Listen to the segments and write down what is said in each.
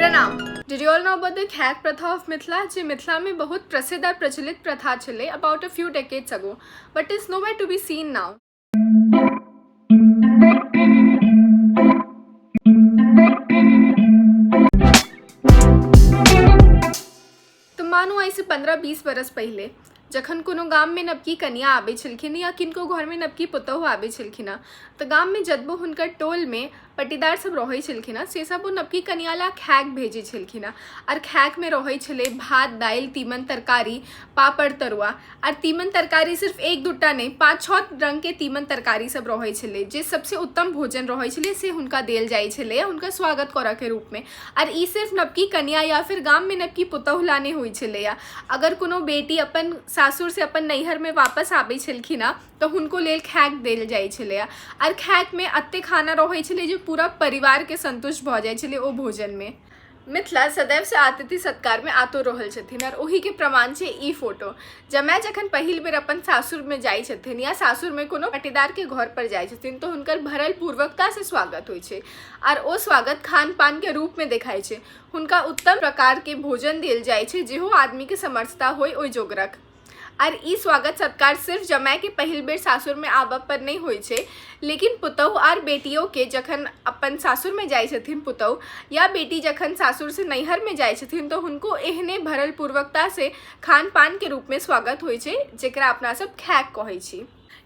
प्रणाम। Did you all know about the खैक प्रथा of Mithila, जे मिथिला में बहुत प्रसिद्ध और प्रचलित प्रथा छलै about a few decades ago, but is nowhere to be seen now. तऽ मानू आइसँ 15-20 बरस पहिले जखन कोनो गाममे नवकी कनियाँ आबै छलखिन या किनको घरमे नवकी पुतहु आबै छलखिन हँ, तऽ गाममे जतबो हुनकर टोलमे पट्टीदार सब रहै छलखिन हँ, से सब ओ नवकी कनियाँ लए खैक भेजै छलखिन हँ। आओर खैकमे रहै छलै भात, दालि, तीमन तरकारी, पापड़, तरुआ। आओर तीमन तरकारी सिर्फ एक दूटा नहि, 5-6 रङ्गके तीमन तरकारी सब रहै छलै, जे सबसँ उत्तम भोजन रहै छलै से हुनका देल जाइ छलै हुनकर स्वागत करऽके रूपमे। आओर ई सिर्फ नवकी कनियाँ या फिर गाममे नवकी पुतहु ला नहि होइ छलैए। अगर कोनो बेटी अपन सासुरसँ अपन नैहरमे वापस आबै छलखिन हँ, तऽ हुनको लेल खैक देल जाइ छलैए। आओर खैकमे एतेक खाना रहै छलै जे पूरा परिवारके सन्तुष्ट भऽ जाइ छलै ओ भोजनमे। मिथिला सदैवसँ अतिथि सत्कारमे आतुर रहल छथिन आओर ओहीके प्रमाण छै ई फोटो। जमाय जखन पहिल बेर अपन सासुरमे जाइ छथिन या सासुरमे कोनो पटीदारके घरपर जाइ छथिन, तऽ हुनकर भरल पूर्वकतासँ स्वागत होइ छै आओर ओ स्वागत खान पानके रूपमे देखाइ छै। हुनका उत्तम प्रकारके भोजन देल जाइ छै, जेहो आदमीके समर्थता होइ ओहि जोगरक। आर ई स्वागत सत्कार सिर्फ जमायके पहिल बेर सासुरमे आबऽ पर नहि होइ छै, लेकिन पुतहु आर बेटियोके जखन अपन सासुरमे जाइ छथिन पुतहु या बेटी जखन सासुरसँ नैहरमे जाइ छथिन, तऽ हुनको एहने भरल पूर्वकतासँ खान पानके रूपमे स्वागत होइ छै, जकरा अपना सब खैक कहै छी।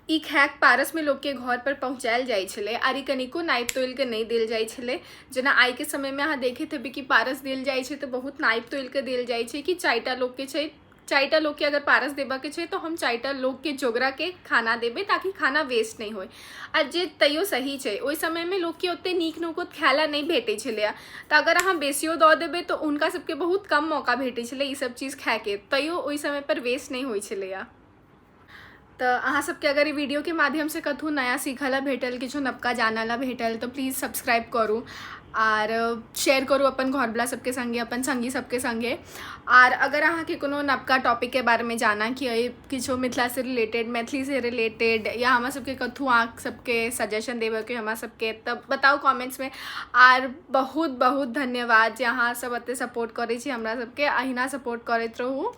ई खैक पारसमे लोकके घर पर पहुँचायल जाइ छलै आर ई कनिको नापि तोलिके नहि देल जाइ छलै। जेना आइके समयमे अहाँ देखैत हेबै कि पारस देल जाइ छै तऽ बहुत नापि तोलिके देल जाइ छै कि 4टा लोकके छै, 4टा लोकके अगर पारस देबऽके छै तऽ हम 4टा लोकके जोगराके खाना देबै ताकि खाना वेस्ट नहि होइ। आ जे तैयो सही छै, ओहि समयमे लोकके ओते नीक नुकुत खाय लए नहि भेटै छलैए, तऽ अगर अहाँ बेसियो दऽ देबै तऽ हुनका सबके बहुत कम मौका भेटै छलै ई सब चीज खायके, तैयो ओहि समयपर वेस्ट नहि होइ छलैए। तऽ अहाँ सबके अगर ई वीडियोके माध्यमसँ कतहु नया सीखऽ लए भेटल, किछु नवका जानऽ लए भेटल, तऽ प्लीज सब्सक्राइब करू आर शेयर करू अपन घरवला सबके सङ्गे, अपन सङ्गी सबके सङ्गे। आर अगर अहाँके कोनो नवका टॉपिकके बारेमे जानऽके अइ, किछो मिथिलासँ रिलेटेड, मैथिलीसँ रिलेटेड, या हमरा सबके कतहु अहाँ सबके सजेशन देबऽके हमरा सबके, तऽ बताउ कमेंट्समे। आर बहुत बहुत धन्यवाद जे अहाँ सब एते सपोर्ट करै छी हमरा सबके, अहिना सपोर्ट करैत रहू।